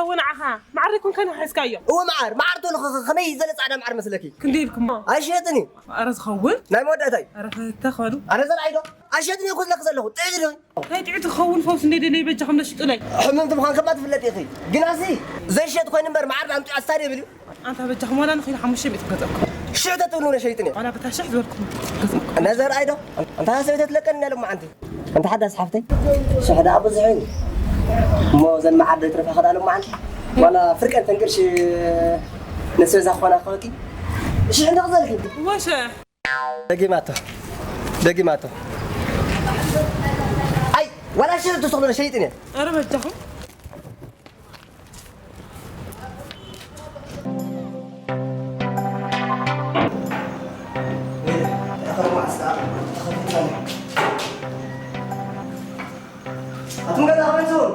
እው ንዓኻ መዓር ይኮንካ ንኻ ሒዝካዮ። እወ መዓር፣ መዓር ተሉ ኸ-፣ ኸመይ ዘለ ጻዕዳ መዓር መስለኪ? ክንደይ ኢልኩሞ? ኣይሸጥን እዩ። ኣረ ዝኸውን? ናይ መወዳእታ እዩ። ኣረ ፈተኽ በሉ። ኣነ ዘርኣይ ዶ? ኣይሸጥን እዩ ክዝለክ ዘለኹ። ጥዒ ዶ? ናይ ጥዒ ትኸውን ፈውስ እንደ ደለይ በጃኹም ነሽጡለይ። ሕምምቲ ምዃን ከማ ትፍለጥ ኢኺ። ግናሲ ዘይሸጥ ኮይኑ እምበር መዓር ኣምጪ ኣስታድዮ ብልዩ። ኣንታ በጃኹም ዋላ ንኺድ ሓሙሽተ ሚእቲ ክገዝኣኩም። ሽሕ ተትብሉ ነሸይጥን እየ። ዋላ በታ ሽሕ ዝበልኩም ክገዝኣኩም። ነዘርኣይ ዶ? ኣንታ ሰበይተ ትለቀኒ እያ ሎማዓንቲ። ኣንታ ሓዳስ ሓፍተይ፣ ሽሕ ደኣ ብዙሕ እዩ። እሞ እዘን መዓር ዶ ይትረፋ ክዳ ሎማዓንቲ? ዋላ ፍርቀን ተንቅርሺ ነስበዛ ክኾና ክበቂ። ሽሕ እንደ ክዘልኪ። ወሸ። ደጊማቶ። ደጊማቶ። ኣይ፣ ዋላ ሽሕ ትስኽሉ ነሸይጥን እየ። ኣረ በጃኹም። ኣቱም ገዛ ከመይ ትኹን?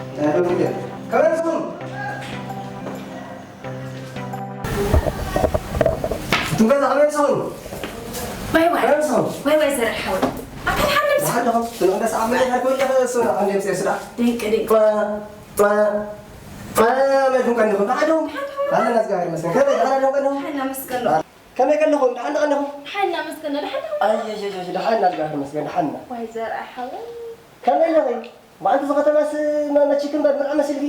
እንታይ ደው ኢለ? ከመይ ትኹን? ኣቱም ገዛ ከመይ ትኹን? ዋይ ዋይ። ከመይ ትኹን? ዋይ ዋይ ዘርእ ሓወይ። ኣካል ሓመድ። ብሓድኹም፣ ስለ እንደ ሰዓት መሪሕ ኣልኮል ይኸ-፣ ስለ እንደ ምሴ ስዳ። ድንቅ ድንቅ። ጧ፣ ጧ፣ ጧ፣ መድኩም ቀንኹም። ብሓድኹም። ኣለና፣ እግዚኣብሔር ይመስገን። ከመይ፣ ደሓን ኣለኹም ቀንኹም? ሓና መስገን። ከመይ ቀንኹም? ደሓን ቀንኹም? ሓና መስገን፣ ደሓን። ኣይ፣ ኣይ፣ ኣይ፣ ኣይ፣ ደሓን፣ እግዚኣብሔር ይመስገን፣ ደሓን። ዋይ ዘርእ ሓወይ። ከመይ ኣለኺ? ብኣንቲ እዚ ከተማስ መ-፣ መቺክ እምበር ምርዐ መሲልኪ?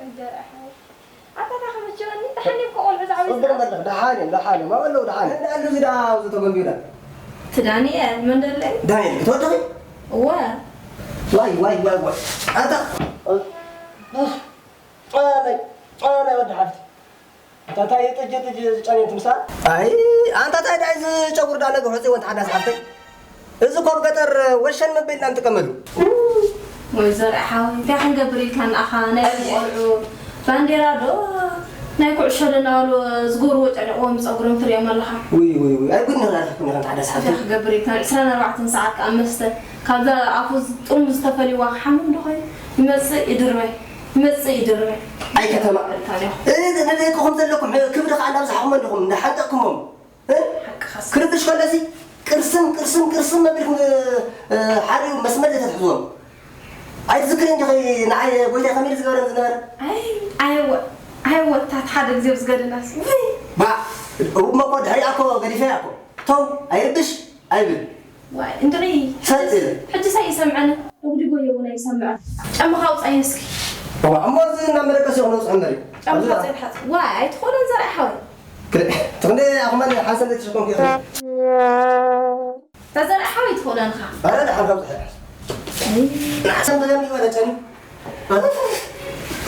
እንጀራ ሓው። ኣታ ታኸ መቸወኒ፣ ደሓን እዮም እኮ ቆልዑ ዝዓበዩ ጽቡቕ ስርዓት። በልኽ፣ ደሓን እዮም፣ ደሓን እዮም። ኣብ ኣለዉ ደሓን እዮም። እንዳ ኣሉ እዚ ደኣ ኣብዚ ተጎንቢላ። እቲ ዳንኤል፣ መን ደለይ? ዳንኤል፣ ክትወድኺ? እወ። ዋይ፣ ዋይ፣ ዋይ፣ ዋይ። ኣታ፣ እ፣ እ፣ ናይ፣ እ፣ ናይ ወዲ ሓፍቲ። ኣታ ታይ ጥጅ ጥጅ ዝጨንየት ምሳ? ኣይ፣ ኣንታ ታይ ዳይ ዝጨጉር ዳ ነገር ሕጽ ወንት ሓዳስ ሓፍተይ? እዚ ኮብ ገጠር ወሸን መበልና እንጥቀመሉ። ወይ ዘርእ ሓወይ፣ እንታይ ክንገብር ኢልካ ንኣኻ ናይ ቆልዑ ባንዴራ ዶ ናይ ኩዕሾ ዶ እናበሉ ዝገብርዎ ጨኒቕዎም ጸጉሮም ትሪኦም ኣለኻ። ውይ፣ ውይ፣ ውይ፣ ኣይ ጉድ ንኽላልኩም ኢኻ ሓዳስ እንታይ ሓፍተይ። ክገብር ኢልካ ዕስራን ኣርባዕተን ሰዓት ከኣ መስተ ካብዛ ኣፉ ጥርሙዝ ዝተፈልይዋ ክሓምም ዶ ኾይኑ ይመጽእ ይድርበ፣ ይመጽእ ይድርበ። ኣይ ከተማ። ኢልካ ዲኻ። እ፣ ንደቅኹም ዘለኩም ክብሪ ከኣ እናብዛሕኹሞ እንዲኹም፣ እንዳሓንጠቕኩሞም። እ? ሓቅኻስ። ክርብሽ ከለሲ ቅርስም፣ ቅርስም፣ ቅርስም መቢልኩም፣ እ፣ እ፣ ሓሪኡ መስመር ዘይተትሕዝዎም። ኣይትዝክርን ዲኺ ንዓይ ጎይታይ ከመይ ኢሉ ዝገበረኒ ዝነበረ? ኣይ፣ ኣይወ-፣ ኣይወታት ሓደ ግዜ ምስ ገደናስ። ውይ! ባ፣ እሞ እኮ ድሕሪኣ እኮ ገዲፈያ እኮ። ተው፣ ኣይርብሽ፣ ኣይብል። ዋይ፣ እንድዒ። ሰጥ ኢለ። ሕጂ ሳይ ይሰምዐኒ። ዶግዲጎዮ እውን ኣይሰምዐን። ጫማኻ ኣውጻዮ እስኪ። እዋ፣ እሞ እዚ እናመለቀስ ይኹን ኣውጽኦ እምበሪ። ጫማኻ ኣብዚ ኣውጻዮ ትሓጽ። ዋይ፣ ኣይትኾኖን ዘርኣ ሓወይ። ክደ-፣ ትኽንደ ኣኹማን ሓሰን ዘይተሸከምኩ ኢኹም። እታ ዘርኣ ሓወይ ኣይትኾኖን ኢኻ። ኣረ፣ ደሓን ካብ ዝሕል። ኣይ። ንሓሰን ተገምዩ ወለጨኒ።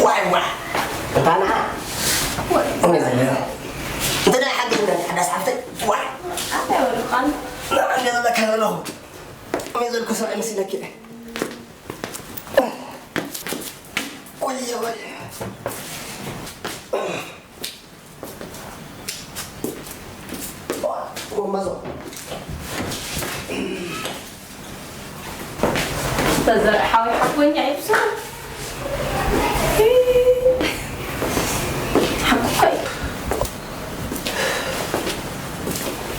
ዋይ፣ ዋይ። እንታ ንዓ። ዋይ። እኔ ዘለኹ። እንተ ደኣ ሓቂ እንደ ሓዳስ ሓፍተይ። ዋይ። ኣታ ወልቃን። ንዓ እንደ ዘለካ ዘለኹ። እኔ ዘልኩ ሰብ ኣይመስለኪ። ወየ፣ ወየ። ጎመዞ። ተዘርእ ሓወይ ሓኮኛ እዩ ብስሩ። ሓቁ እኮ እዩ።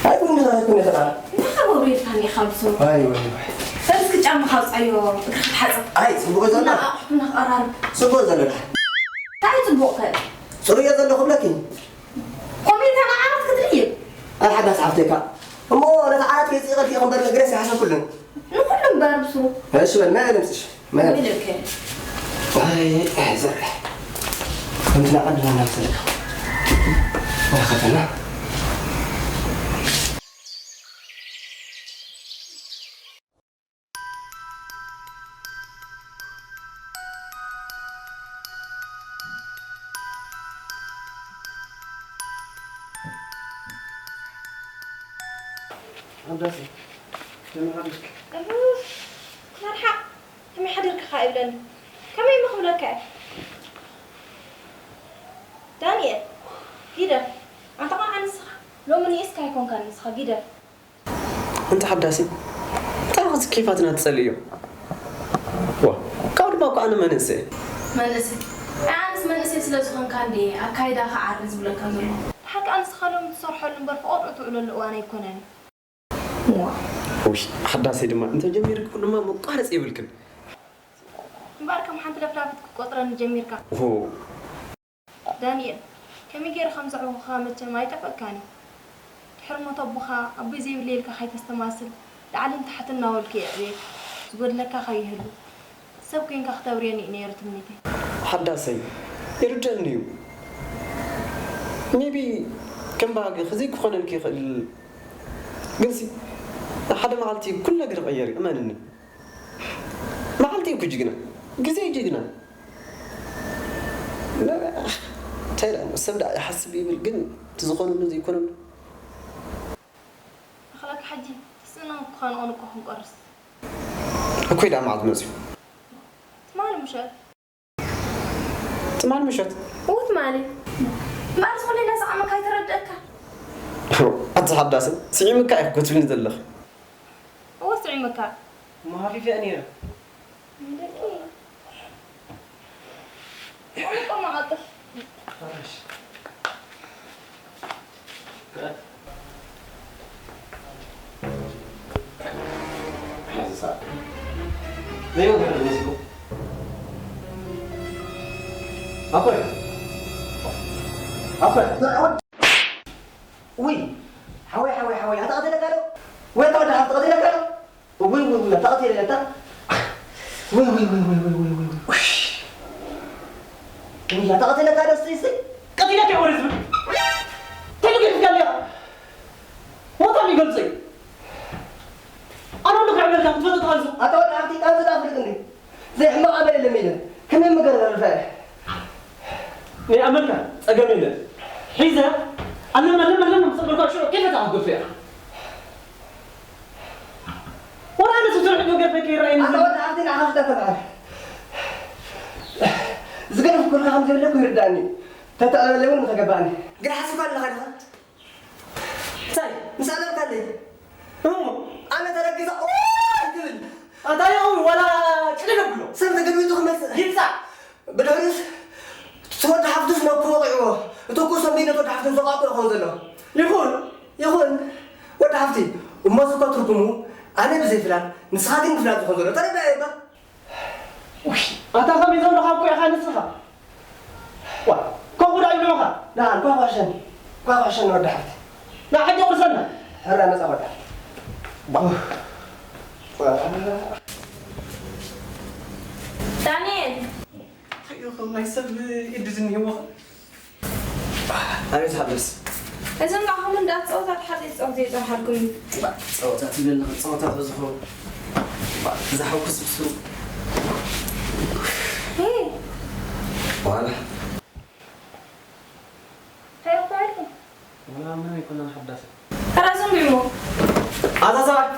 ኣይኮን፣ ኣይኮን ይኽእል። እንታይ ወሬ ኢልካኒ ኢኻ ብስሩ? ኣይ፣ ወይ፣ ወይ። ሰብ እስኪ ጫማኻ ኣውጻዮ፣ እግርኻ ክትሓጽብ። ኣይ፣ ጽቡቕ እዩ ዘሎ። እና ኣቑሑት እናቐራርብ። ጽቡቕ እዩ ዘሎ። እንታይ ጽቡቕ ከ? ጽሩይ እየ ዘለኹ ብለኪ። ኮሜንታ ንዓራት ክትርኢ። ኣይ ሓዳስ ሓፍተይ እካ። እሞ ነቲ ዓራት ከይጽእቐልኪ ኢኹም በር ግሬስ ይሓሰብኩልን። ንኹሉ እምበር ብስሩ። እሺ በል፣ መን ለምጽሽ? መን? ወይ ለከ። ኣይ፣ ኣይ፣ ዘርእ። ከምቲ ንዓድና እናምሰለካ። ወረኸተና። ኣንዳሲ፣ ከመይ ሓደርክ? እፍ፣ መርሓቕ፣ ከመይ ሓደርክኻ ይብለኒ። ከመይ እሞ ክብለካ እየ? ዳንኤል፣ ጊደፍ፣ ኣንታ ቆልዓ ንስኻ፣ ሎሚ ንኢስካ ኣይኮንካን ንስኻ፣ ጊደፍ። እንተ ሓዳሲ፣ እንታይ ኢኻ እዚ ኬፋትና ትጸልእዮ? ዋ፣ ካብኡ ድማ እኮ ኣነ መንእሰይ። መንእሰይ? ኣይ፣ ኣነስ መንእሰይ ስለ ዝኾንካ እንድየ ኣካይዳኻ ዓሪ ዝብለካ ዘለኹ። ብሓቂ ኣነስ ኻሎም ትሰርሐሉ እምበር፣ ብቐጥዑ ትውዕለሉ እዋን ኣይኮነን። ዋ። ውይ፣ ሓዳሲ ድማ እንተ ጀሚርኪ ድማ መቋረጺ የብልክን። እምበኣርከ ሓንቲ ለፍላፊት ክትቆጽረኒ ጀሚርካ። ዳንኤል፣ ከመይ ገይረ ከም ዘዕበኹኻ መቸም ኣይጠፍአካን እዩ። ድሕሪ ሞት ኣቦኻ ኣቦይ ዘይብለይ ኢልካ ከይተስተማስል ላዕልን ታሕትን እናበልኩ እየ ኣዕብየካ። ዝጎድለካ ከይህሉ ሰብ ኮይንካ ክተብርየኒ እዩ ነይሩ ትምኒተይ። ሓዳሰይ፣ ይርደኒ እዩ። ሜቢ ከም ባህግኺ ዘይክኾነልኪ ይኽእል፣ ግንሲ ሓደ መዓልቲ ኩሉ ነገር ይቕየር እዩ፣ እመንኒ። መዓልቲ እዩ ጅግና፣ ግዜ እዩ ጅግና። እንታይ ኢላ ሰብ ደኣ ይሓስብ ይብል፣ ግን እቲ ዝኾነሉ ዘይኮነሉ። ኣኽላክ ሓጂ ተስእኖ እኳ ንቕንቆ ክንቆርስ። እኮይ ደኣ መዓልቲ መፅዩ። ትማሊ ምሸት። ትማሊ ምሸት? እዎ ትማሊ። እምበኣር ዝኾነ ኢላ ዝዓመካ ኣይተረድአካ። ኣቲ ሓዳሰ፣ ስዒምካ ኢኹ ክትብልኒ ዘለኺ። እዎ ስዒምካ። እሞ ሃፊፈ ነይረ። ውይ፣ ሓወይ፣ ሓወይ፣ ሓወይ፣ ኣታ ቀቲለካ ዶ? ወይ ኣታ ወዲ ሓፍቲ ቀቲለካ ዶ? ውይ፣ ውይ፣ ውይ፣ ኣታ ቀቲለ፣ ኣታ። ውይ፣ ውይ፣ ውይ፣ ውይ። ውይ፣ ኣታ ቀቲለካ ዶ? እስቲ፣ እስቲ። ቀቲለካ ወረ ዝብል። እንታይ ገይርካ ኣለኻ? ሞታ ይገልጽ። ኣነ ወዲ ክዕበልካ ክትፈልጥ ትቐንሱ። ኣታ ወዲ ሓፍቲ፣ ቃንሱ ዳ ፍልጥ እንዴ? ዘይሕመቕ ኣመል የለን ኢለ። ከመይ ምገርም ኣልፋ? ናይ ኣመልካ ጸገም የለን። ሒዘ፣ ኣለም፣ ኣለም፣ ኣለም፣ ምስ በልካ ሽዑ ከይፈታ ክትገድፎ ኢኻ። ወላ ኣነ ስሱር ሕጂ ገድፈ ከይረኣየኒ ኣታ ዘሎ። ወዲ ሓፍቲ ንዓኻ ፍጠር ተባዕል። ዝገድፍ ኩልካ ከም ዘይብለኩ ይርዳእኒ። ተተዕለለ እውን ምተገባእኒ። ግን ሓሲብካ ኣለኻ ዲኻ? እንታይ? ምስ ኣለልካለይ። እሞ? ኣነ ተረጊዛ፣ ኦይ! ትብል። ኣታ ይኸውን፣ ዋላ ጭልል ኣብሎ። ሰብ ተገልቢጡ ክመጽእ። ይምጻእ። ብድሕሪኡስ፣ እቲ ወዲ ሓፍቱስ ነብኩ ወቒዕዎ። እቲ ኩሶ እምቢ ነቲ ወዲ ሓፍቱ ዝወቓዕኩ ይኸውን ዘሎ። ይኹን። ይኹን። ወዲ ሓፍቲ፣ እሞ እዚ እኮ ትርጉሙ፣ ኣነ ብዘይ ፍላጥ፣ ንስኻ ግን ብፍላጥ ዝኸውን ዘሎ። ተረዳእዮ እባ? ውይ፣ ኣታ ከመይ ዘለኻ እኮ ኢኻ ንስኻ? ዋ፣ ከምኡ ዶ ኣይብሉኻ? ደሓን፣ ኳ ኳሸኒ። ኳ ኳሸኒ ወዲ ሓፍቲ። ና ሕጂ ቁርሰና። ሕራ መጻ ወዲ ሓፍቲ። ዋ። ዳንኤል። እንታይ እዩ ናይ ሰብ ኢድ ዝኒሄዎ? ኣቤት ሓደስ። እዞም ንዓኹም እንዳ ጸወታ ተሓዘ ጸወታ ይጸርሓልኩም እዩ። ጸወታ ትብለኒ ጸወታ ተዝኸውን። እዛ ሓውኩ ስብስቡ። ሄ። ዋላ። እንታይ እኮ ኣልኩም? ዋላ ምን ኣይኮነን ሓዳስ። ተራዝም እሞ። ኣታ ሰብኣይ።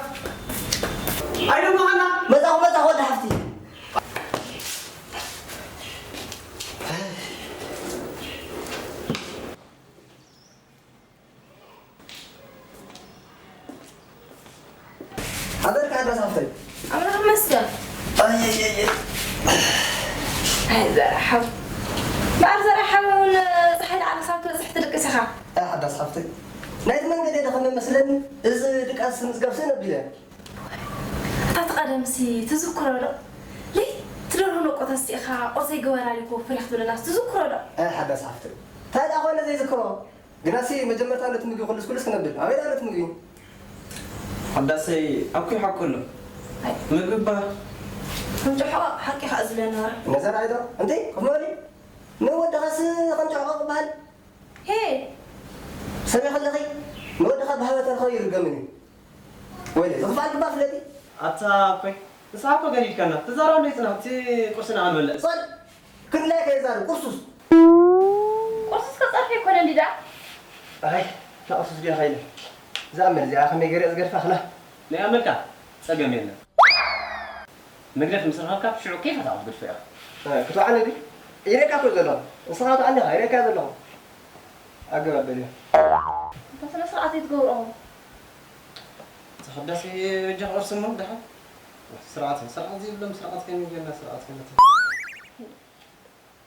ኣይደግሞኻና። መጻኹ፣ መጻኹ ወዲ ሓፍቲ። ሓበርካ ሓዳስ ሓፍተይ። ኣምላኽ ይመስገን። ኣየየየ። ኣይ ዘርሓው። እምበኣር ዘርሓው እውን ፀሓይ ላዕሊ ክሳብ ትበፅሕ ትድቅስ ኢኻ። ኣይ ሓዳስ ሓፍተይ። ናይቲ መንገዲ ደኸመ መስለኒ፣ እዚ ድቃስ ምዝጋብ ስእን ኣቢለ። እታ እቲ ቀደምሲ ትዝክሮ ዶ? ለይቲ ደርሆ ነቆ ተሲእኻ ቁርሰይ ግበራኒ ኮፍ ኢላ ክትብለናስ ትዝክሮ ዶ? ኣይ ሓዳስ ሓፍተይ። እንታይ ደኣ ኮነ ዘይዝክሮ? ግናሲ መጀመርታ ነቲ ምግቢ ክልስ ክልስ ክነብል። ኣበይ ደኣ ነቲ ምግቢ? ሓዳሰይ ኣኩይ ሓቁ ኣሎ። ኣይ። ምግቢ እባ። ከም ጨሕቆ ሓቂ ከኣ ዝብለኒ ወረ። ነዘር ኣይዶ። እንተይ፣ ኮፍ በሊ። ንወድኻስ ከም ጨሕቆ ክበሃል? ሄ! ሰሚዒ ከለኺ፣ ንወድኻ ብሃበ ተረኸ ይርገምን እዩ። ወይለ፣ ዝኽፍኣልኪ እባ ፍለጢ። ኣታ ኣኮይ፣ ንስኻ እኮ ገሊልካና። ተዛረባ እንዶ ይጽናሕ፣ እቲ ቁርስና ክንበልዕ። ጸል፣ ክንድላይ ከይዛረብ፣ ቁርሱስ? ቁርሱስ ከጸርፊ ኣይኮነን ድዩ ደኣ? ኣይ፣ እታ ቁርሱስ ድያ ኸይለ። እዛ ኣመል እዚኣ ከመይ ገይረ ዝገድፋ ክላ? ናይ ኣመልካ ጸገም የለን። መግደፍ ምስ ረኸብካ ሽዑ ከይፈታ ክትገድፎ ኢኻ። ኣይ፣ ክትወዓኒ ድዩ? ኢረካ እኮ ዘለኹ። ንስኻ ትወዓኒ ኢኻ፣ ኢረካ ዘለኹ። ኣገባብ በልዮ። እንተ ስነ ስርዓት ኣይትገብርኦ። ተኸዳሲ በጃ ክቐርስ እሞ ደሓን። ስርዓት፣ ስርዓት ዘይብሎም ስርዓት ከመይ ጌርና ስርዓት ክንብል?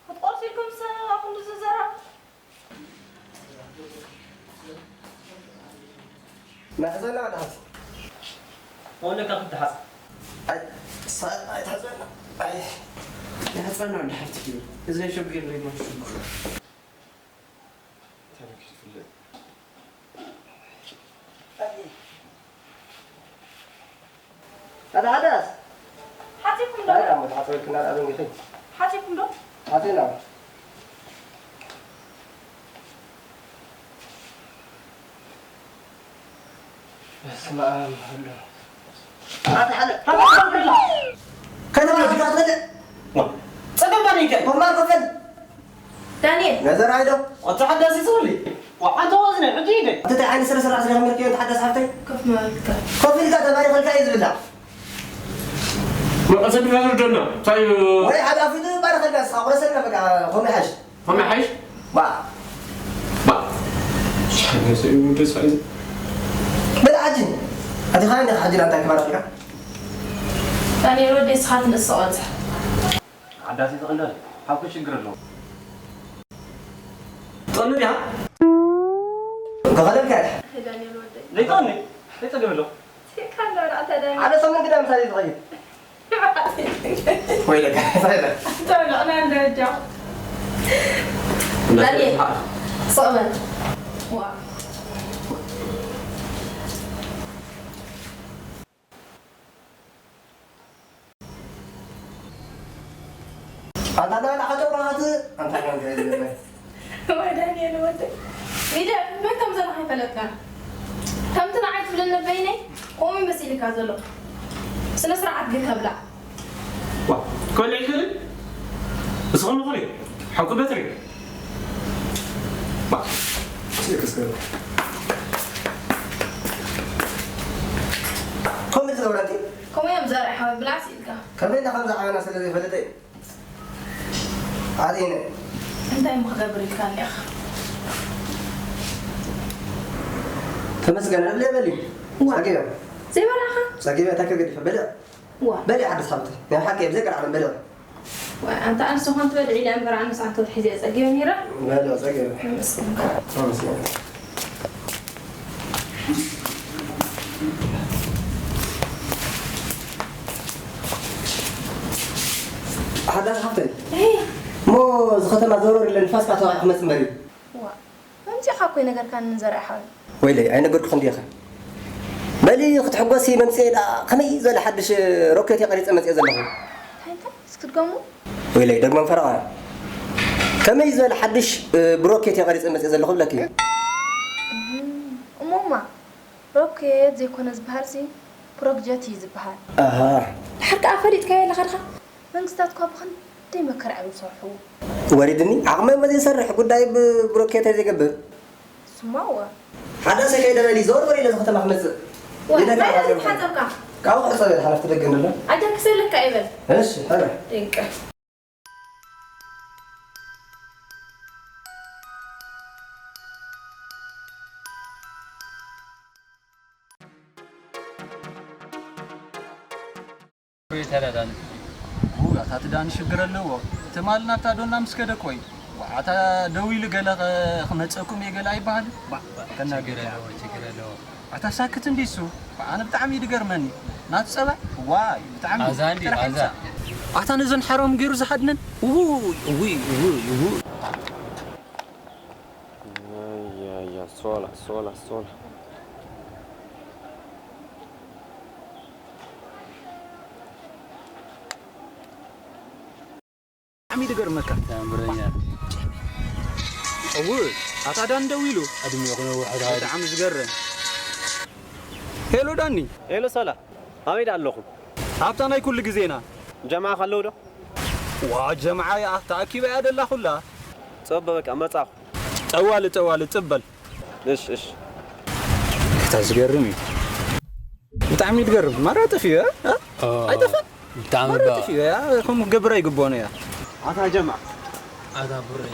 ክትቆርሱ ኢልኩም ስ-፣ ኣኹም ዝዘራብ? ናይ ሕዘና ደሓን። ወለካ ክልተ ሓፃ። ኣይ፣ ሳ-፣ ኣይ፣ ትሕዘና። ኣይ። ንሕፅበና ወዲ ሓፍትኪ እዩ። እዚ ሸጉር ዘይብሉ ሽጉር። ተረኪ ትፍለጥ። ኣታ ሓዳስ። ሓፂኩም ዶ? ኣይ፣ ኣሞ፣ ተሓፅበልክና፣ ኣበን ግፊ። ሓፂኩም ዶ? ሓፂና። በስመ ኣብ ወወልድ። ኣታ ሓደ። ከይተባልካ ትበልዕ? ዋ፣ ፀገም ባኒ ይከ? ኮማ ክፈል። ዳንኤል። ነዘር ኣይዶ። ኣታ ሓዳስ ይፅውሊ። ዋ፣ ኣንተ ወዝነ፣ ሕጂ ይደ። ኣንተ እንታይ ዓይነት ስረ ስራሕ ስለ ከመልክዮ፣ ኣንተ ሓዳስ ሓፍተይ? ኮፍ ምባል ይከኣል። ኮፍ ኢልካ ተባሪኸልካ እዩ ዝብላዕ። መቐሰ ብናዘር ደና፣ እንታይ፣ ወይ ሓደ ኣፍሪጡ ባረኸልካ፣ ንስኻ ቁረሰልና፣ በቃ፣ ከምኡ ይሓይሽ። ከምኡ ይሓይሽ? ባ። ባ። ሻገሰ እዩ ደስ ኣይዝ። በል ዓጂ። ኣቲ ኻይ ነኻ ዓጂ ላንታ ክባራ ፊራ። ዳንኤል ወደይ ስኻ ትንእስ ቆንጽሕ። ዓዳሲ ትቕንደል። ሓኩ ሽግር ኣለዎ። ጠኑ ድያ? ከኸለልካ። ዳንኤል ወደይ። ዘይጠኑ? ዘይጠኑ ብሎ። ሓደ ሰሙን ግዳ ምሳሌ ዝኸይድ። ወይለካ፣ ወይለካ። ተብልዕና እንደ ወጃ። ዳንኤል፣ ስቕ በል። ዋ። ኣንታ ዳን ሓጨው ራሃት፣ ኣንታ ዳን ከይድ። ወይ ዳንኤል ወደይ። ሚድያ መን ከም ዘለኻ ኣይፈለጥካን። ከምቲ ንዓይ ትብለኒ በይነይ፣ ከምኡ መሲልካ ዘሎ። ስነ ስርዓት ግን ከብላ። ዋ፣ ኮሌ ይክእል? እስኹም ንኹሪ፣ ሓቁ በትሪ። ዋ፣ ስልክ እስከ። ኮሜንት ዘውረድቲ? ከምኡ እዮም ዘርእ ሓወይ፣ ብላስ ኢልካ። ከመይ ኢልካ ከምዚ ዓበና ስለ ዘይፈልጥ እዩ። ኣዴነ። እንታይ እሞ ክገብር ኢልካ እኒኣኻ? ተመስገን፣ እብለ በሊ። ዋ። ጸጊበ። ዘይበላኻ? ጸጊበ፣ እንታይ ከገዲፈ? በልዕ። ዋ። በልዕ፣ ሓድስ ሓብቲ። ናይ ሓቂ፣ ብዘይ ቅርዓለም በልዕ። ዋ፣ ኣንታ ኣንስ ዝኾን ትበልዕ ኢለ እምበር፣ ኣነስ ኣንተ ወትሒዘ እየ ጸጊበ ነይረ። በልዕ፣ ጸጊበ። ተመስገን። ተመስገን። ሓዳስ ሓፍተይ፣ እይ። እሞ እዚ ከተማ ዘውረር ኢለ ንፋስካ ተባዕ ክመጽእ መሪር። ዋ፣ መምጺእኻ እኮ ኣይነገርካንን ዘርኣ ሓወይ። ወይለይ፣ ኣይነገርኩኽን ድየ ኸ? በሊ ክትሕጎሲ መምጺኤ ደኣ ከመይ ዝበለ ሓድሽ ሮኬት እየ ቀሪጸ መጺኤ ዘለኹ። እንታይ እንታይ? እስኪ ድገሙ። ወይለይ፣ ደግሞም ፈረቓ። ከመይ ዝበለ ሓድሽ፣ እ፣ ብሮኬት እየ ቀሪጸ መጺኤ ዘለኹ ብለኪ። እም፣ እሞማ፣ ሮኬት ዘይኮነ ዝበሃልሲ ፕሮክጀት እዩ ዝበሃል። ኣሃ። ድሓር ከኣ ፈሊጥካዮ ኣለኻ ድኻ? መንግስታት እኳ ብኽንደይ መከራ እዮም ዝሰርሕዎ። ወሪድኒ፣ ዓቕመ እሞ ዘይሰርሕ ጉዳይ ብ-፣ ብሮኬት ዘይገብር። እሱማ እወ። ሓደ ሰ ከይደ በሊ፣ ዞር በሊ፣ ነዚ ከተማ ክመጽእ። ዋ፣ ኢለ እንታይ ካብኣ ኢኻ ዝሓጸብካ? ካብኡ ክሕጸብ እየ፣ ሓለፍቲ ደገ እንድሎ። ኣይተክሰለካ ይበል። እሺ፣ ኧረ። ደንቀ። ወይ ተረዳን። ው፣ ኣታ እቲ ዳኒ ሽግር ኣለዎ። ትማል ናብታ ዶና ምስ ከደ ቆይ። ዋ፣ ኣታ ደው ኢሉ ገለ ኸ-፣ ክመጸኩም እየ ገለ ኣይበሃል። ባ፣ ባ፣ ከናግር ችግር እያ። ኣለዎ፣ ችግር ኣለዎ። ኣታ ሳክት እንዲ እሱ። ባ፣ ኣነ ብጣዕሚ እዩ ድገርመኒ። ናቱ ጸባይ፣ ዋይ፣ ብጣዕሚ ኣዛ እንዲ፣ ተረኺብሳ። ኣዛ። ኣታ ነዘን ሓራም ገይሩ ዝሓድነን። ውይ፣ ውይ፣ ውይ፣ ውይ። ኣያ፣ ኣያ፣ ሶላ፣ ሶላ፣ ሶላ። ብጣዕሚ ድገርመካ። ተኣምረኛ። እው፣ ኣታ ዳን ደው ኢሉ። ዕድሜ ይኹን ውሕድ ሃዲ። ብጣዕሚ ዝገርም። ሄሎ ዳኒ። ሄሎ ሶላ፣ ኣበይ ደኣ ኣለኹም? ኣብታ ናይ ኩሉ ግዜና። ጀምዓ ከለዉ ዶ? ዋ፣ ጀምዓ እያ፣ ተኣኪባ እያ ደላ ኩላ። ጸበ በቃ መጻኹ። ጠዋሊ፣ ጠዋሊ፣ ጽበል። እሺ፣ እሺ። እታ ዝገርም እዩ። ብጣዕሚ ትገርም። ማራ ጠፊኡ፣ እ? ኦ፣ ኣይጠፍእን? ብጣዕሚ ማራ ባ- ጠፊኡ፣ ያ፣ ከምኡ ክገብር ኣይግብኦን እያ። ኣታ ጀምዓ። ኣታ ብረይ።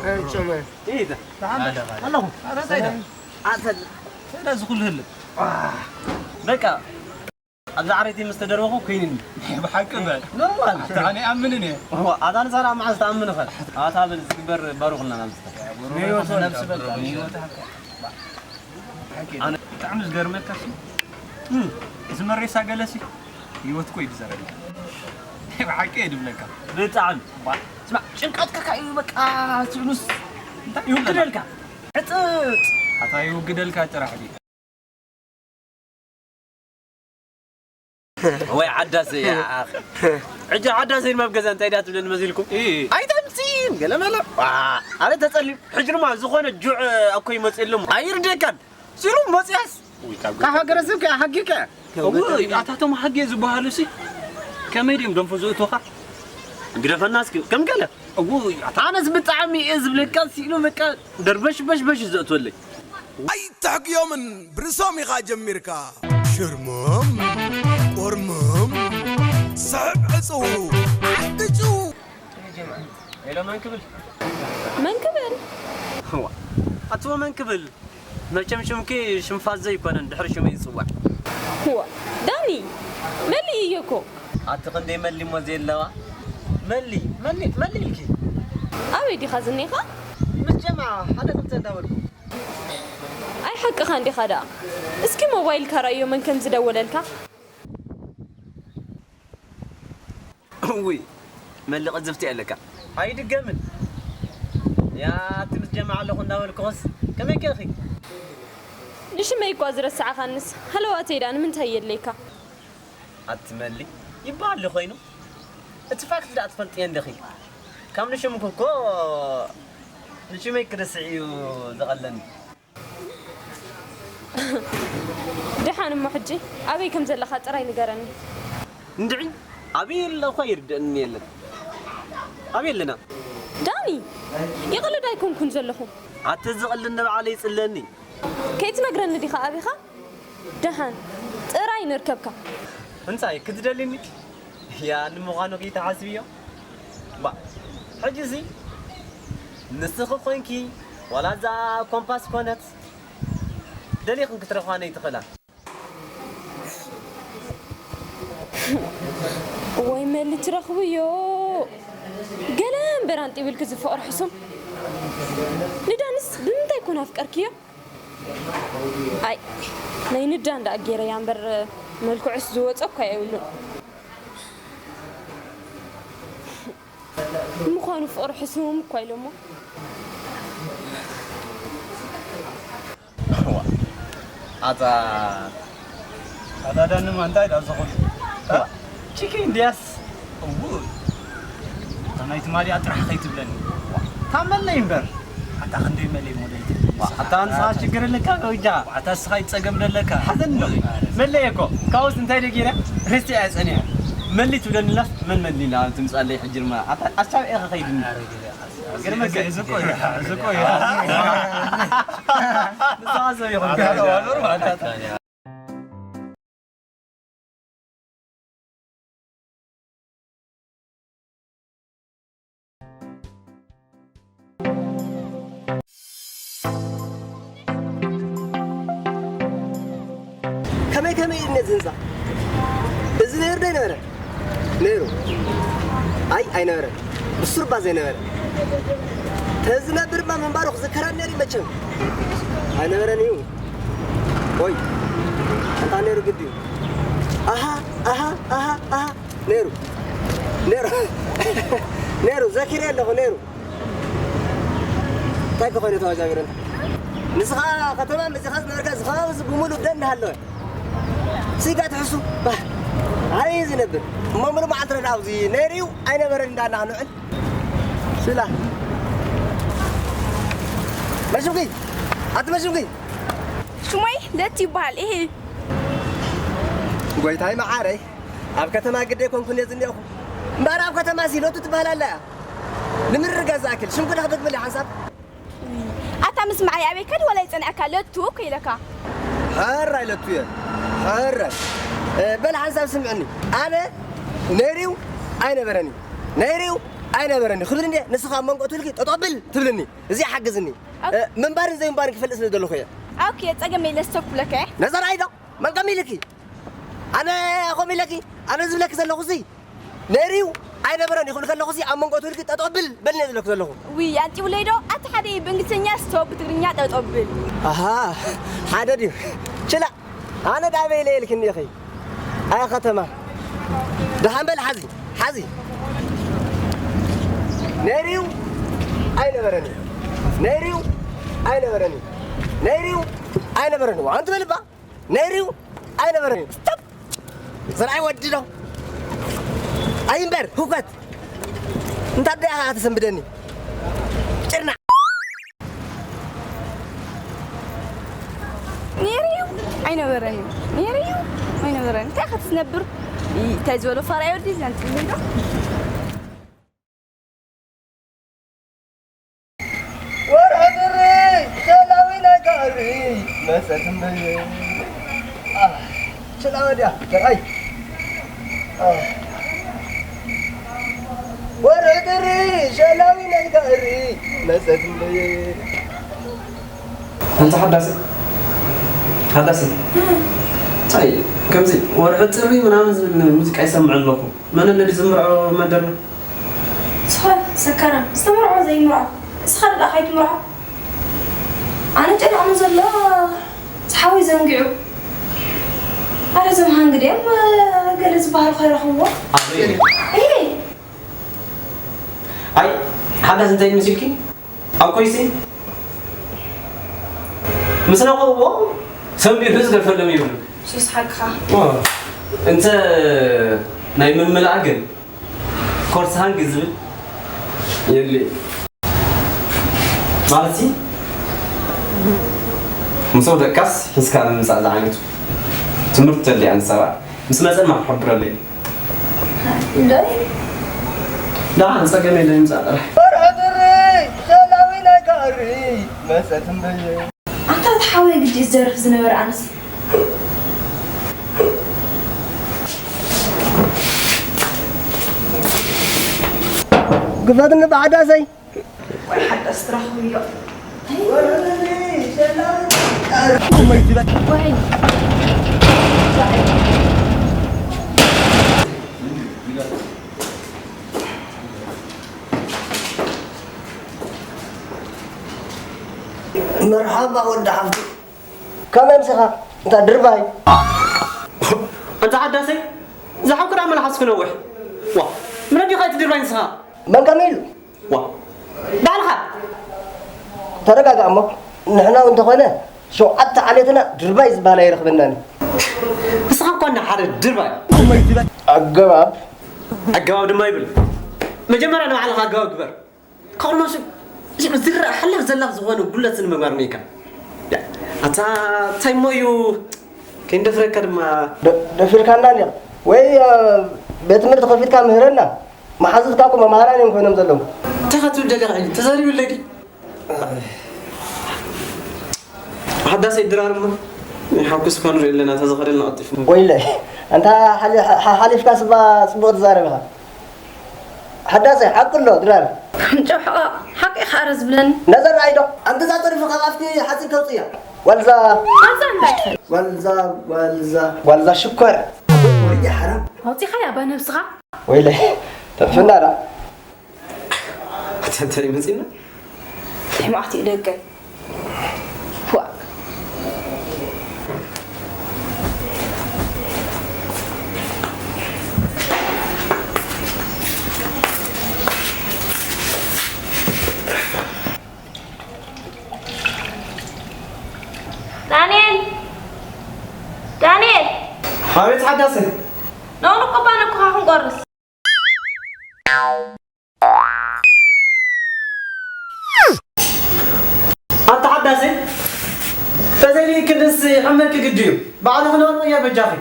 እ፣ ጨመ። ኢደ። ኣለኻ። ኣለኹ። ኣታ እንታይ ደ? ኣንተ፣ እንታይ ደ ዝኹሉ ህልም? በቃ። ኣብዚ ዓረይቲ ምስ ተደርበኹ ኮይኑኒ። ብሓቂ በል። ኖርማል። ኣታ ኣነ ኣምንን እየ። እዋ፣ ኣታ ንሳራ መዓዝ ተኣምን ኸ? ኣታ በል ዝግበር ባሩኽልና ናብ ዝታ። ንህይወት ነብሲ በቃ፣ ንህይወት ሓቂ። ኣነ ብጣዕሚ ዝገርመካ ሲ፣ እም፣ እዚ መሬሳ ገለሲ ህይወት እኮ እዩ ዝዘረጋ። ብሓቂ እየ ድብለካ። ብጣዕሚ። ስማዕ፣ ጭንቀትካ እዩ በቃ። ስሉስ እንታይ ይውግደልካ? ዕጥጥ። ኣታ ይውግደልካ ጥራሕ ድዩ? ወይ ዓዳሰይ፣ ኣኽ። ሕጂ ዓዳሰይ ድማ ኣብ ገዛ እንታይ ደኣ ትብለኒ መሲልኩም? እ። ኣይተምፅእን፣ ገለ መለ። ዋ፣ ኣረ ተጸልዩ። ሕጂ ድማ ዝኾነ ጁዕ ኣኮ ይመጽእ ኣሎ። ኣይርደካን። ሲሉ መጽያስ። ውይ፣ ካብ ካብ ሃገረ ሰብ ከ ሃጊ ከ? እው፣ ኣታቶም ሃጊ ዝበሃሉ ሲ ከመይ ድዮም ደንፎ ዘእቶኻ? ግደፈና እስኪ፣ ከም ገለ። እው፣ ኣታ ኣነስ ብጣዕሚ እየ ዝብለካ፣ ሲሉ በቃ ደርበሽ በሽ በሽ ዘእትወለይ። ኣይተሕግዮምን፣ ብርእሶም ኢኻ ጀሚርካ። ሽርሞም፣ ቆርሞም፣ ስሕብ ዕጽው፣ ዓዲ ጭው። ሄሎ፣ መን ክብል? መን ክብል? እዋ፣ ኣትዎ መን ክብል? መቸም ሽምኪ ሽም ፋዘ ኣይኮነን፣ ድሕሪ ሽመይ ይጽዋዕ። እዋ፣ ዳኒ፣ መሊ እየ እኮ። ኣቲ ክንደይ መሊ እሞ ዘየለዋ? መሊ፣ መሊ፣ መሊ ኢልኪ? ኣበይ ዲኻ ዝኒኻ? ምስ ጀምዓ ሓደ ክልተ እንዳበልኩ። ኣይ ሓቅኻ እንዲኻ ደኣ። እስኪ ሞባይልካ ርኣዮ መን ከም ዝደወለልካ። እውይ፣ መሊ ቅዝፍቲ ኣለካ። ኣይድገምን። ያ፣ ኣቲ ምስ ጀምዓ ኣለኹ እንዳበልኩኽስ ከመይ ከ ኢኺ? ንሽመይ እኳ ዝረሳዕኻንስ ሃለዋተይ ደኣ ንምንታይ የድልየካ? ኣቲ መሊ ይበሃል ዶ ኮይኑ? እቲ ፋክት ደኣ ትፈልጥዮ እንዲኺ። ካብ ንሽምኪ እኮ ንሽመይ ክርስዕ እዩ ዝቐለኒ። ደሓን እሞ ሕጂ ኣበይ ከም ዘለኻ ጥራይ ንገረኒ። እንድዒ ኣበይ ኣለኹ ኣይርድእንን የለን። ኣበይ ኣለና? ዳኒ፣ ይቕልድ ኣይኮንኩን ዘለኹ። ኣቲ ዝቕልድ ንባዕለይ ይጽለኒ። ከይትነግረኒ ዲኻ ኣቢኻ? ደሓን ጥራይ ንርከብካ። እንታይ ክትደልኒ? ያ ንምዃኑ ከይትሓስብዮ። ባ፣ ሕጂ እዚ ንስኺ ኮንኪ ዋላ እዛ ኮምፓስ ኮነት ደሊኽን ክትረኽባኒ ኣይትኽእላ። ወይ መሊ ትረኽብዮ። ገለ እምበር ኣንጢብልኪ ዝፍቕር ሕሱም። ንዳንስ ብምንታይ ኮን ኣፍቀርክዮ? ኣይ፣ ናይ ንዳን ደኣ ገይረያ እምበር፣ መልክዑስ ዝወጾ እኳ የብሉን። ንምዃኑ ፍቕሪ ሕሱም እኳ ኢሎሞ። ኣታ፣ ኣታ ዳንማ እንታይ ደኣ ዝኾነ? እ? ቺኪ እንድያስ? እው። እታ ናይ ትማሊኣ ጥራሕ ከይትብለኒ። እታ መለይ እምበር። ኣታ ክንደይ መለይ ሞዴል ትብለኒ? ዋ፣ ኣታ ንስኻ ሽግር ኣለካ፣ ጎጃ። ኣታ ንስኻ ይጸገም ደለካ። ሓዘን ነው። እይ። መለይ እኮ። ካብኡስ እንታይ ደጊረ? ረሲዐ ጸኒሐ። መሊ ትብለኒላስ መን መሊና ትምጻለይ ሕጂ ድማ። ኣታ ኣስቻብ ኢኻ ከይድኒ። ኣረ፣ ገለ ኣስ-፣ ገርመካ። እዚ እኮ እዩ፣ እዚ እኮ እዩ። ንስኻ ሰብ ይኹን። ኣታ፣ ኣታ፣ ኣታ። ከመይ ከመይ እዩ ነዚ ህንፃ? እዚ ነይሩ ዶ ኣይነበረ? ነይሩ። ኣይ፣ ኣይነበረን። ብሱር እባ ዘይነበረ። ተዝነብር እባ ምንባሩ ክዝከረኒ ነይሩ መቸም። ኣይነበረን እዩ። ወይ፣ እንታይ ነይሩ ግዲ እዩ? ኣሃ፣ ኣሃ፣ ኣሃ፣ ኣሃ፣ ነይሩ። ነይሩ። ነይሩ፣ ዘኪረ ኣለኹ፣ ነይሩ። እንታይ ከ ኮይኑ ተዋጃቢረን? ንስኻ ከተማ መጺኻ ዝነበርካ፣ እዚ ከባቢ እዚ ብምሉእ ደን እናሃለወ። ስጋ ትሕሱ፣ ባህ። ኣበይ ዝነብር? እሞ ምሉእ መዓልቲ ረዳ ኣብዚ ነይሩ እዩ፣ ኣይነበረን እንዳና ንውዕል። ስላ። መሽምኪ፣ ኣቲ መሽምኪ። ሽሞይ ለቲ ይበሃል፣ ኢሂ። ጎይታይ መዓረይ፣ ኣብ ከተማ ግደይ ኮንኩን እየ ዝኒኦኹ። እምበኣር ኣብ ከተማ ሲ ለቱ ትበሃል ኣላ እያ። ንምርግጋእ ዝኣክል፣ ሽምኪ ዶ ክደግመለይ ሓንሳብ? ኣታ ምስማዓይ ኣበይ ከዲ ወላ ይጸንዐካ ለቱ እኮ ኢለካ። ሕራይ ለቱ እየ። ሕራይ። እ፣ በል ሓንሳብ ስምዕኒ። ኣነ ነይሩ ኣይነበረን እዩ። ነይሩ ኣይነበረን እዩ ክብል እንደ ንስኻ ኣብ መንጎ ትብልኪ ጠጠው ብል ትብልኒ። እዚ ሓግዝኒ። ኦኬ። እ፣ ምንባርን ዘይምንባርን ክፈልጥ ስለ ዘለኹ እየ። ኦኬ፣ ጸገም የለ፣ ስቶፕ ክብለካ እየ። ነዘራይ ዶ? መን ከም ኢልኪ? ኣነ ከምኡ ኢለኪ? ኣነ ዝብለኪ ዘለኹ እዚ ነይሩ ኣይነበረን ይኽብል ከለኹ እዚ ኣብ መንጎ ትብልኪ ጠጠው ብል በልኒ እየ ዝብለኪ ዘለኹ። ውይ፣ ኣንጢውለይ ዶ? ኣቲ ሓደ እዩ ብእንግሊዝኛ ስቶፕ፣ ብትግርኛ ጠጠው ብል። ኣሃ፣ ሓደ ድዩ? ችላ፣ ኣነ ዳበይ ኢለ ኢልክኒ ኢኺ። ኣያ ከተማ። ደሓን በል ሓዚ። ሓዚ ነይርዩ ኣይነበረን እዩ። ነይርዩ ኣይነበረን እዩ። ነይርዩ ኣይነበረን እዩ። ኣንቱ በልባ ነይርዩ ኣይነበረን እዩ። ስቶፕ! ዘርኣይ ወዲ ዶ? ኣይምበር፣ ህውከት! እንታ ደኣ ኢኻ ተሰንብደኒ? ጭርና! ነይርዩ ኣይነበረን እዩ። ነይርዩ ኣይነበረን። እንታይ ኢኻ ትነብር? እንታይ ዝበሎ ፋራ ወዲ ዘንት ዶ? ወርሒ ጥሪ ሸላዊ ናይ ጋሪ መሰት እምበየ። ኣህ፣ ሸላዊ ድያ? ዘርኣይ። ኣህ። ወርሒ ጥሪ ሸላዊ ናይ ጋሪ መሰት እምበየ። ኣንታ ሓዳሲ፣ ሓዳሲ፣ እንታይ ከምዚ ወርሒ ጥሪ ምናምን ዝብል ሙዚቃ ይሰምዕ ኣለኹ። መን እንዲ ዝምርዖ መደር? ዝኾነ ሰካራም ዝተመርዖ ዘይምርዖ፣ እስኻ ደኣ ከይትምርዖ። ኣነ ጨኒቑኒ ዘሎ ዝሓወይ ዘንጊዑ። ኣረ እዞም ሃንግ ድዮም ገለ ዝበሃሉ ከይረኽብዎ። ኣይ፣ ሓዳስ እንታይ መሲልኪ? ኣብ ኮይሲ ምስ ነቕዎ ሰንቢሩ ዝገድፈሎም ይብሉ። ሱስ ሓቅኻ። ኦ፣ እንተ ናይ ምምላእ ግን ኮርስ ሃንግ ዝብል የለ። ማለትሲ፣ ምስ ወደቅካስ ሒዝካ ምምጻእ ዝዓይነቱ ትምህርቲ ተድልያ ንሰብኣ። ምስ መጸ ድማ ክሕብረለይ። ሎይ? ደሓን፣ ጸገም የለን፣ ይምጻእ ጥራሕ። ወርሒ ጥሪ፣ ሸላዊ ናይ ጋሪ መጸት እምበየ። ኣንታ እቲ ሓወይ ግዲ ዝደርፍ ዝነበረ ኣነስ። ግፈትኒ ብሓዳሰይ። ወይ ሓዳስ ትረኽቡ ኢሎ። ወይ። መርሓባ ወዲ ሓፍቲ። ከመይ ኣምሲኻ? እንታ ድርባይ። ኣንታ ሓዳሰይ፣ ዝሓብኩ ደኣ መልሓስኩ ነውሕ። ዋ፣ ምን ኣዲኻ እቲ ድርባይ ንስኻ? መን ከመይ ኢሉ? ዋ፣ ባዕልኻ። ተረጋጋእ እሞ፣ ንሕና እውን እንተኾነ ሸውዓተ ዓሌትና ድርባይ ዝበሃል ኣይረኽበናን እዩ። ንስኻ እኳ እንዳ ሓደ ድርባይ። ኣገባብ። ኣገባብ ድማ ይብል። መጀመርያ ንባዕልኻ ኣገባብ ግበር። ካብ ኩሉ ማሱ፣ እዚ ዝረኣ ሓላፍ ዘላፍ ዝኾነ ጉለት ንምግባር መይካ። ያ፣ ኣታ እንታይ እሞ እዩ ከይንደፍረካ ድማ። ደ-፣ ደፊርካና እንዲኻ። ወይ፣ እ፣ ቤት ትምህርቲ ከፊትካ ምህረና። መሓዙትካ እኮ መምሃራን እዮም ኮይኖም ዘለዉ። እንታይ ኻ ትብል ደሊኻ ሕጂ? ተዛሪቡ ኣለኪ። ሓዳሰይ ድራር እሞ፣ ናይ ሓጎስ እኳ ንርኢ ኣለና፣ ተዘኸደልና ቀልጢፉ። ወይለ፣ ኣንታ ሓሊ-፣ ሓ-፣ ሓሊፍካ ስባ ጽቡቕ ትዛረብ ኢኻ። ሓዳሰይ፣ ሓቂ ኣሎ ድራር። ጨውሖ፣ ሓቂ ኢኻ ኣረ ዝብለኒ። ነዘር ኣይዶ፣ ኣንተ እዛ ጠሪፉ ካብ ኣፍኪ ሓፂን ከውፅያ። ዋልዛ። ዋልዛ እንታይ? ዋልዛ፣ ዋልዛ። ዋልዛ ሽኮር። ወይኔ ሓራም። ኣውፂኻያ ባነብስኻ? ወይለ፣ ተጥፍና ዳ። ኣታ እንታይ መፂና? እንታይ መዓት እዩ ደገ? ዋእ። ዳንኤል! ዳንኤል! ኣቤት ሓዳሰይ። ንቕንቅ እባ ንኩኻ ክንቆርስ። ኣታ ሓዳሰይ፣ ተዘይልእኪ ክንድስ ይሕመኪ ግዲ እዩ። ባዕሉ ክነብሩ እየ በጃኺ።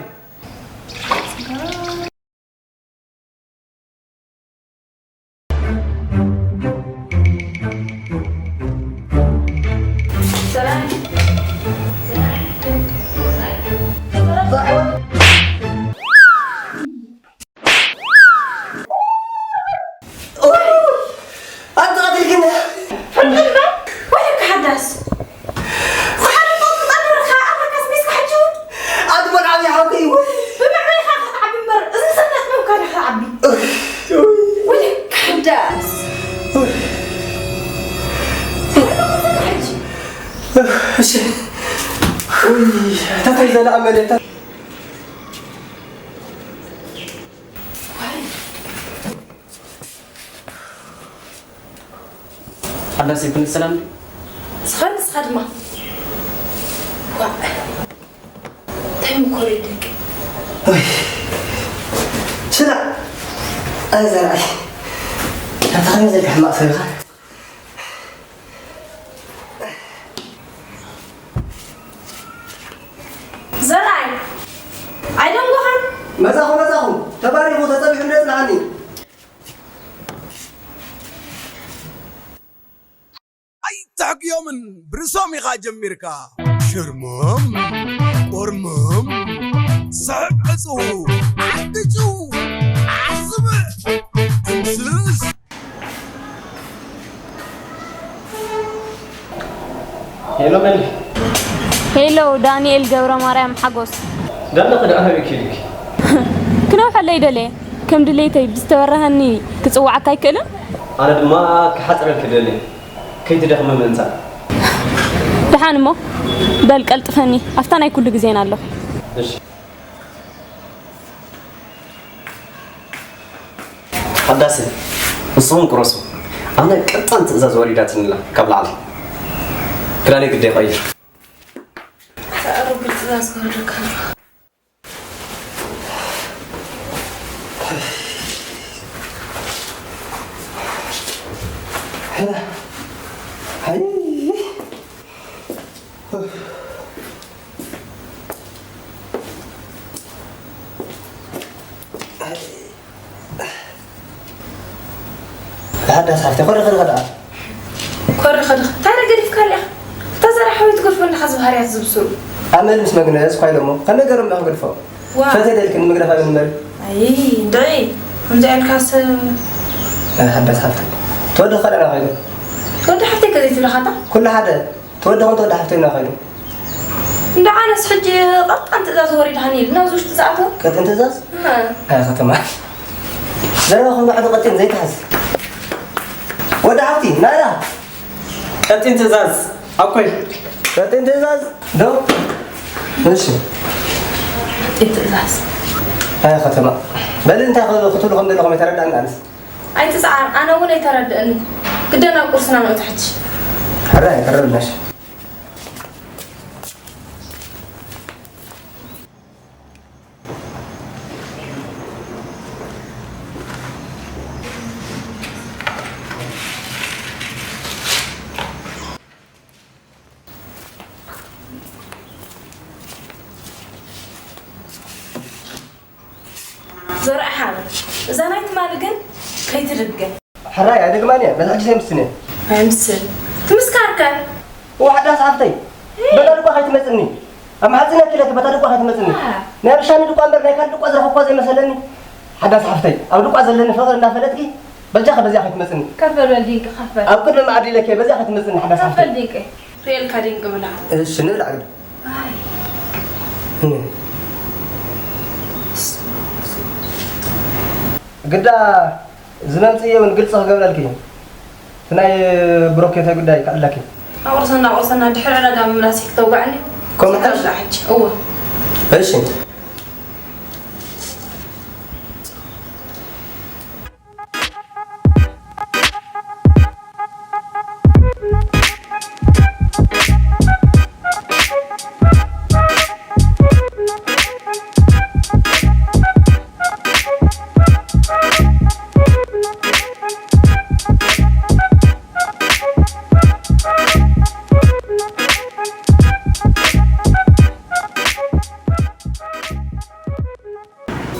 ኣንተ ቀቲልክና። ፍርድና ወይልካ ሓዳስ። ጓሓሪ ሞት ምጣድ በረኻ ኣባካስ ሚስካ ሕጂ እውን። ኣንተ ሞት ዓብዪ ሓውከይ ወይ። ብመዕበይኻ ክትዓቢ እምበር፣ እዚ ሰንደቕ መምከሪ ክትዓቢ። ወይ። ወይልካ ሓዳስ። ወይ። ፍርድና ሕጂ። እሺ። ወይ፣ ታታይ ዘላ ኣመለታ። ዋይ፣ ኣዳስ ይኩን ሰላም። ዝኸር ንስኻ ድማ። ዋ። እንታይ ምኮረ ደቂ። ወይ ስላ ኣይ ዘርኣይ። ናታ ከመይ ዘልካ ሕማቕ ሰብ ኢኻ። ዘርኣይ። ኣይደንጎኻን። መጻኹ መጻኹ። ተባሪኹ ተጸቢሑ እንደ ጽናሓኒ። ኣይተሕግዮምን ብርሶም ኢኻ ጀሚርካ ሽርሞም ቆርሞም ስሕብ ዕፅው ዓትጭው ዓስብዕ ትምስስ ሄሎ መሊ። ሄሎ ዳንኤል ገብረ ማርያም ሓጎስ። ዳና ከደ ኣበይ ኪድክ? ክነውሐለይ ደልየ ከም ድሌተይ ብዝተበረሀኒ ክፅዋዓካ ኣይክእልን? ኣነ ድማ ክሓፅረልክ ደሊ ከይትደኽሚ ምእንታ። ደሓን እሞ በል ቀልጥፈኒ፣ ኣብታ ናይ ኩሉ ግዜና ኣለኹ። እሺ። ሓዳስ ንስኹም ቅረሱ። ኣነ ቀጣን ትእዛዝ ወሪዳትኒ ኣላ ካብ ላዕሊ። ክዳነይ ግደ ይቐይር። ኣታ ረቢ ትእዛዝ ክወርደካ። ሓዳስ ሓፍተ ኮረ ከደ ከደ ኮሪ ከድኽ እንታይ ገዲፍካ ኣለኻ? እታ ዘራ ሓወይ ትገድፎ ኣለኻ ዝባህርያት ዝብስሩ። ኣመል ምስ መግነዝ ኳይሎሞ ከነገርም ዶ ክገድፎ። ዋ ፈተ ደልክን ምግደፋ ምንበሪ። ኣይ እንድዒ ከምዚ ያልካስ ናይ ሓዳስ ሓፍተ ተወደ ከደ ና ኳይሎ። ወዲ ሓፍተይ ከዘይ ትብለኻታ? ኩሉ ሓደ ተወደ ኾን ተወደ ሓፍተ ና ኳይሎ። እንደ ዓነስ ሕጂ ቀጣን ትእዛዝ ወሪድሃኒ ኢሉ ናብዚ ውሽጢ ዝኣተወ። ቀጥን ትእዛዝ እህ። ኣይ ከተማ ዘረባኹም ባዕዲ ቀጢን ዘይትሓዝ ወዲ ሓፍቲ ናይራ። ቀጢን ትእዛዝ ኣኮይ። ቀጢን ትእዛዝ ዶ እሺ። ቀጢን ትእዛዝ ኣይ ከተማ በል እንታይ ክትብሉ ከም ዘለኹም ኣይተረዳእን ኣነስ። ኣይትፅዓር ኣነ እውን ኣይተረድእኒ። ግደ ናብ ቁርስና ንእቱ ሕጂ። ሕራይ ቀረብናሽ። ዘርኣ ሓበ እዛ ናይ ትማሊ ግን ከይትድገም። ሕራይ ኣይደግማን እየ በዛ ሕጂ ዘይምስን እየ። ኣይምስል ትምስካርከ ወሓዳ ሰዓብተይ በታ ድቋ ከይትመፅኒ ኣብ መሓፅና ኪለኪ በታ ድቋ ከይትመፅኒ ናይ ርሻኒ ድቋ እምበር ናይ ካልእ ድቋ ዝረኸብኳ ዘይመሰለኒ። ሓዳ ሰዓብተይ ኣብ ድቋ ዘለኒ ፍቕሪ እንዳፈለጥኪ በጃኸ በዚኣ ከይትመፅኒ። ከፈል በል ድንቂ ከፈል ኣብ ቅድሚ መኣዲ ኢለኪ በዚኣ ከይትመፅኒ ሓዳ ሰዓብተይ። ከፈል ድንቂ ርእየልካ ድንቂ ብላ እሺ ንብላዕ ግደ። ኣይ እኔ ግዳ ዝመምፅእ እውን ግልፂ ክገብረልኪ እዩ። እቲ ናይ ብሮኬተ ጉዳይ ክዕለኪ። ኣቑርሰና ኣቑርሰና ድሕሪ ዕዳጋ ምምላስ እዩ ክተውግዐኒ። ከምኡ ሕጂ እወ እሺ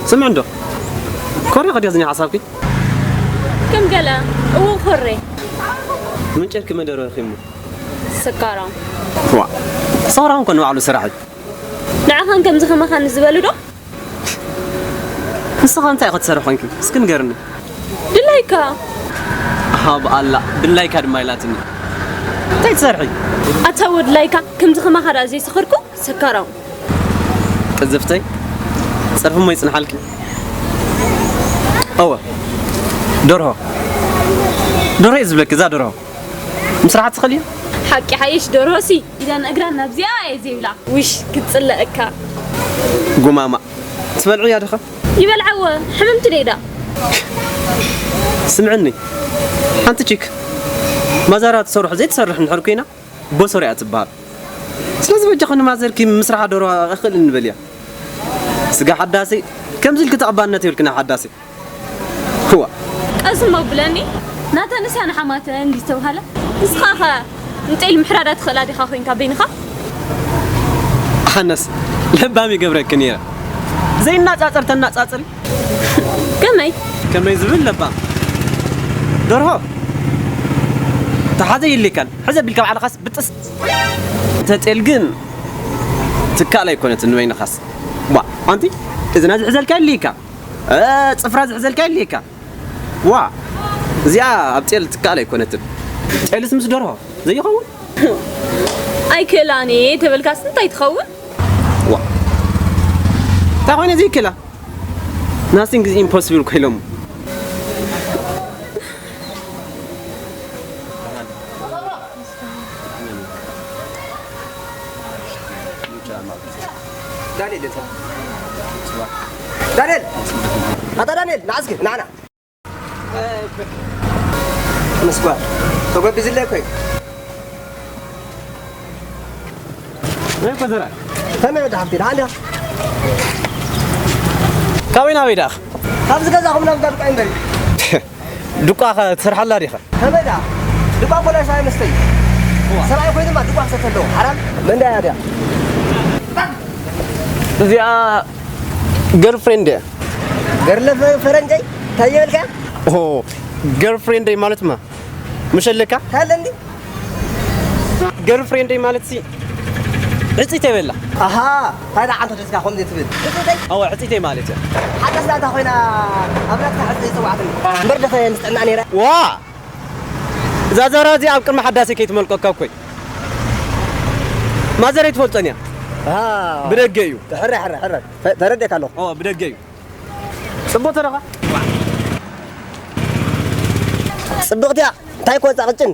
ስምዕ እንዶ ኮሪ ኸዲ ዝኒ ሓሳብኪ ከም ገለ እዎ ኮሬ ምንጨርኪ መደረ ኺሙ ስካራም ዋ ሰውራም ኮን ባዕሉ ስራሕ ንዓኻን ከምዚ ከማኻን ዝበሉ ዶ ንስኻ እንታይ ክትሰርሕ ኮንኪ እስኪ ንገርኒ ድላይካ ሃብ ኣላ ድላይካ ድማ ኢላትኒ እንታይ ትሰርሒ ኣታ ወድላይካ ከምዚ ከማኻ ዳ ዘይስኽርኩ ስካራም ቅዝፍተይ ጸርፊ እሞ ይጽንሓልኪ እወ ደርሆ ደርሆ እየ ዝብለኪ እዛ ደርሆ ምስራሕ ትኽእልዮ ሓቂ ሓይሽ ደርሆሲ ኢዳን እግራን ናብዚኣ እየ ዘይብላ ውሽ ክትጽለእካ ጉማማ ትበልዕያ ድኻ ይበልዓወ ሕምምቲ ደይዳ ስምዕኒ ሓንቲ ቺክ ማዘራ ትሰርሑ ዘይትሰርሕ እንድሕር ኮይና ቦሶር እያ ትበሃል። ስለዚ በጃኹም ንማዘርኪ ምስራሕ ደርሆ ኣኽእል እንበል እያ። ስጋ ሓዳሲ ከምዚ ኢልኪ ተቐባልነት የብልክን ሓዳሲ። ህዋ። ቀስም ኣብለኒ። ናታ ንሳ ንሓማተ እንዲ ዝተባሃለ ንስኻ ኸ ንጤል ምሕራዳ ትኽእላ ዲኻ ኮይንካ በይንኻ? ኣነስ ለባም ይገብረኪ ነይረ። ዘይናጻጸር ተናጻጽሪ። ከመይ? ከመይ ዝብል ለባም ደርሆ ተሓዘ ይልካን ሕዘ ቢልካ ባዕልኻስ ብጥስ። ተጤል ግን ትካል ኣይኮነትን ንበይንኻስ። ዋ ኣንቲ እዝና ዝሕዘልካ ይልካ እ፣ ጽፍራ ዝሕዘልካ ይልካ። ዋ እዚኣ ኣብ ጤል ትካል ኣይኮነትን። ጤልስ ምስ ደርሆ ዘይኸውን? ኣይክእላን እየ ተበልካስ እንታይ ትኸውን? ዋ እንታይ ኮይነ ዘይክእላ? Nothing is impossible ኮይሎም። ዳንኤል የለ። ዳንኤል! ኣታ ዳንኤል፣ ንዓ እስኪ፣ ንዓ፣ ንዓ። ምስጓር። ተጎቢዝለይ እኮ እዩ። ናይ ኮዘራ። ከመይ ወዲ ሓፍቲ፣ ደሓን ዲኻ? ካበይ ናበይ ደኣ? ካብዚ ገዛኹም ናብ እንዳ ዱቃ እምበሪ። ዱቃ ኸ ትሰርሓላ ዲኻ? ከመይ ደኣ? ዱቃ እኮ ናይ ሰብኣይ መስተ እዩ። ሰብኣይ ኮይኑ ድማ ዱቃ ክሰተ ኣለዎ። ሓራም? መን ደኣ እያ ድያ? እዚኣ ገርልፍሬንድ እያ። ገርለ ፈ-፣ ፈረንጀይ? እንታይ የበልካ? ኦ ገርልፍሬንደይ ማለትማ ምሸለካ? ታለንዲ? ገርልፍሬንደይ ማለት ሲ ዕጽይተይ በላ። ኣሃ፣ እንታይ ደኣ ዓንቶ ደስካ ከምዚ ትብል? ዕጽይተይ? ኣዎ ዕጽይተይ ማለት እያ። ሓዳስ ናታ ኮይና ኣብ ናትካ ሕጽ ይጽዋዕትኒ። እምበር ደኸ ምስ ጥዕና ነይረ? ዋ እዛ ዘራ እዚኣ ኣብ ቅድሚ ሓዳሰይ ከይትመልቀካ እኮይ። ማዘረይ ትፈልጠን እያ። ኣሃ። ብደገ እዩ። ሕረ፣ ሕረ፣ ሕረ። ተ-፣ ተረዴካ ኣለኹ። ኦ ብደገ እዩ። ጽቡቕ ተረኻ? ጽብቕቲ እያ። እንታይ ኮ እዛ ቅጭን?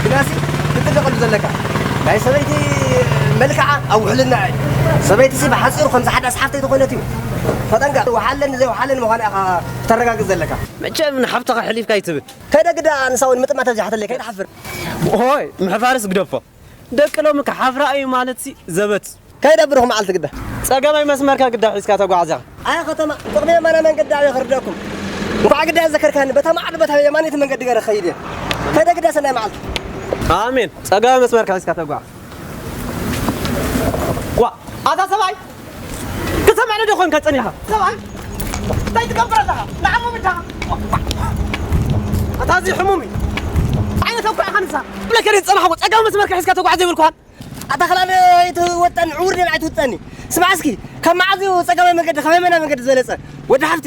ግናሲ ክትጥንቀቐሉ ዘለካ። ናይ ሰበይቲ መልክዓ ኣብ ውሕልና እዩ። ሰበይትሲ ብሓጺሩ ከምዚ ሓዳስ ሓፍተይ ተኾነት እዩ። ተጠንቀቕ። ወሓለኒ ዘይወሓለኒ ምዃና ኢኻ ክተረጋግጽ ዘለካ። መቸም ንሓብትኻ ሕሊፍካ ኣይትብል። ከይደ ግዳ ንሳ እውን ምጥማት ኣብዚሓተለይ ከይደ ሓፍር። ኦይ ምሕፋርስ ግደፎ። ደቂ ሎሚ ክሓፍራ እዩ ማለትሲ ዘበት። ከይደ ብሩኽ መዓልቲ ግዳ። ጸገማይ መስመርካ ግዳ ሒዝካ ተጓዓዝ ኢኻ። ኣያ ከተማ ጥቕሚ የማና መንገዲ ኣበይ ክርደኩም። እንኳዕ ግዳ ዘከርካኒ በታ ማዕዶ በታ የማነይቲ መንገዲ ገረ ኸይድ እየ። ከይደ ግዳ ሰናይ መዓልቲ። ኣሜን። ጸገማይ መስመርካ ሒዝካ ተጓዓዝ። ዋ ኣታ ሰብኣይ ክሰምዕ ዶ ኾንካ ጸኒኻ? ሰብኣይ እንታይ ትገብር ኣለኻ? ንዓሞ ምዳኻ ኣታ እዚ ሕሙም እዩ። ዓይነት እኳ ኢኻ ንሳ ብለከ ጸናሕዎ ጸገማይ መስመርካ ሒዝካ ተጓዓዝ ዘይብልኳን ኣታ ኸላል ኣይትወጠኒ፣ ዕውር ደን ኣይትውጠኒ። ስማዕ እስኪ፣ ካብ መዓዝ እዩ ጸጋማይ መንገዲ ካብ የማናይ መንገዲ ዝበለጸ? ወዲ ሓፍቲ፣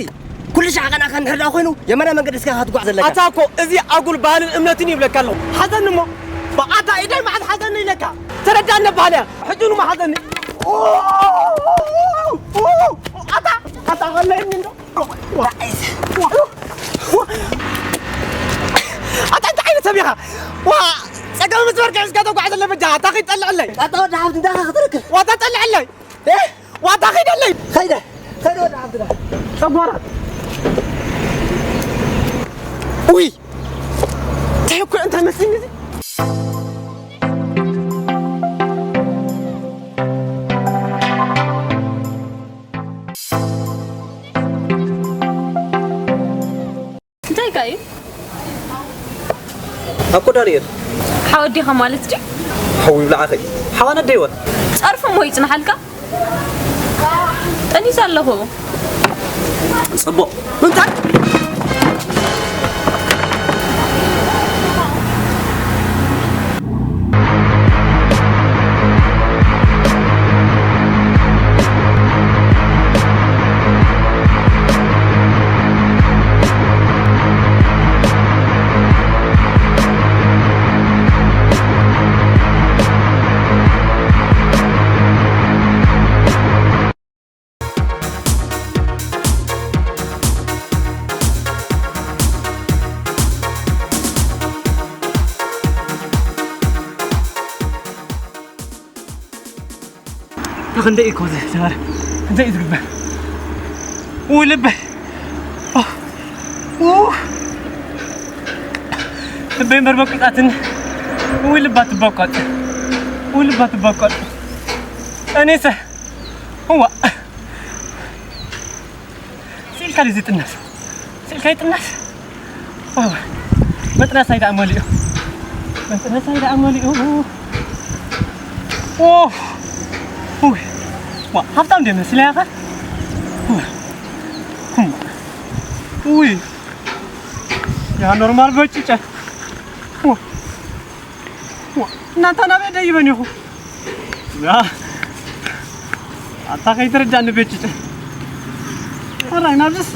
ኩሉ ሻዕ ቀናኻ እንድሕር ደኣ ኮይኑ የማናይ መንገዲ እስካ ክትጓዕ ዘለካ። ኣታ እኮ እዚ ኣጉል ባህልን እምነትን ይብለካ ኣለኹ። ሓዘኒ እሞ፣ ኣታ ኢደይ መዓዝ ሓዘኒ ኢለካ? ተረዳእኒ በሃል እያ። ሕጂ ንሞ ሓዘኒ። ኣታ፣ ኣታ ኸለኒ እንዶ። ኣታ እንታይ ዓይነት ሰብ ኢኻ? ዋ ጸጋም መስመር ክሕዝካ ተጓዕ ዘሎ በጃ ኣታ ኸይትጠልዐለይ። ኣታ ወዲ ሓፍቲ እንታይ ኸ ክትረክብ? ዋታ ጠልዐለይ። እ? ዋታ ኸይደለይ። ኸይደ። ኸይደ ወዲ ሓፍቲ ዳ። ጨጓራ። ውይ። እንታይ እኮ እንታይ መስልኝ እዚ? እንታይ ከ እዩ? ኣኮ ዳንኤል። ሓወዲኻ ማለት ድዩ? ሓው ይብልዓኸይ። ሓዋነት ዶ ይወት? ጸርፊ እሞ ይጽንሓልካ? ጠኒሰ ኣለኹ። ጽቡቕ። ምንታይ? ክንደይ እኮ ዝሕሰር፣ ክንደይ ዝግበር። ውይ ልበይ። ኦ፣ ኡ። ልበይ መርበብ ቂጣትን። ውይ ልባ ትበቆጥ፣ ውይ ልባ ትበቆጥ። እኔሰ እዋ ስኢልካ ድዩ ዝጥነስ? ስኢልካ ይጥነስ? ዋው፣ መጥነሳይ ደኣ መሊኡ፣ መጥነሳይ ደኣ መሊኡ። ኦ፣ ውይ፣ ዋ፣ ሃብታም ደይ መስለያ ኸ? ውይ፣ ያ ኖርማል በጭጨ። ዋ፣ ዋ፣ እናንተ ናበይ ደይበን ኢኹ? ያ፣ ኣታ ከይተረዳእኒ በጭጨ። ሕራይ ናብዝስ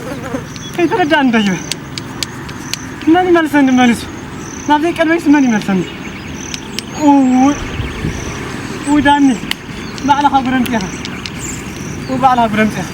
ከይተረዳእኒ ደይበ። መን ይመልሰኒ መሊሱ? ናብዘይ ቀልበይስ መን ይመልሰኒ? ውይ፣ ውይ ዳኒ፣ ባዕልኻ ጉረምፂኻ። ውይ ባዕልኻ ጉረምፂኻ።